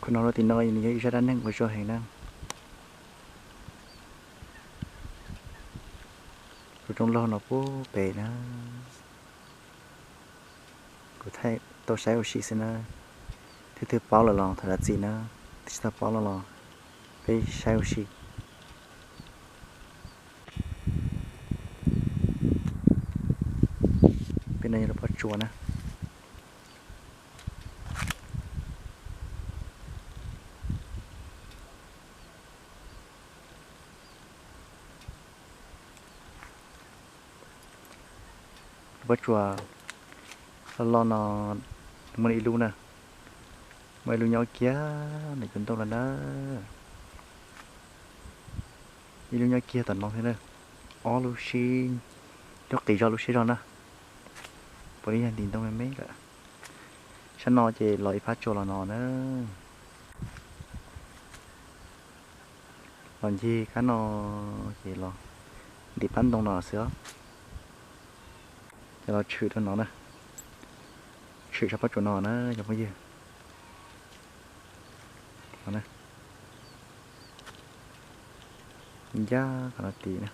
Qhov no rau tim no nws yog ib zaj dab neeg uas zoo heev na. Tus rooj laug no puag pem na, kuv tau saib ua si xwb na. Leej twg paub lawm los tham zam txim na, leej twg tsis tau paub los los peb saib ua si. Pem no yog lub pob tsuas na. Lub pob tsuas loj loj no muaj ib lub na, muaj ib lub nyob kiag ntawm cov ntoo los na. Ib lub nyob kiag tom no thiab na. Ob lub sib, lub qis zog lub sib zog na. Puav leej yog ntim ntoo me me lawm. Sab no ces los ib phab tsuas los no na. Los ncig kab no ces los ntim phab ntoo no xwb os. Ces los tshwm rau no na, tshwm sab pob tsuas no na cov phooj ywg. Ncaj qhov no tid na.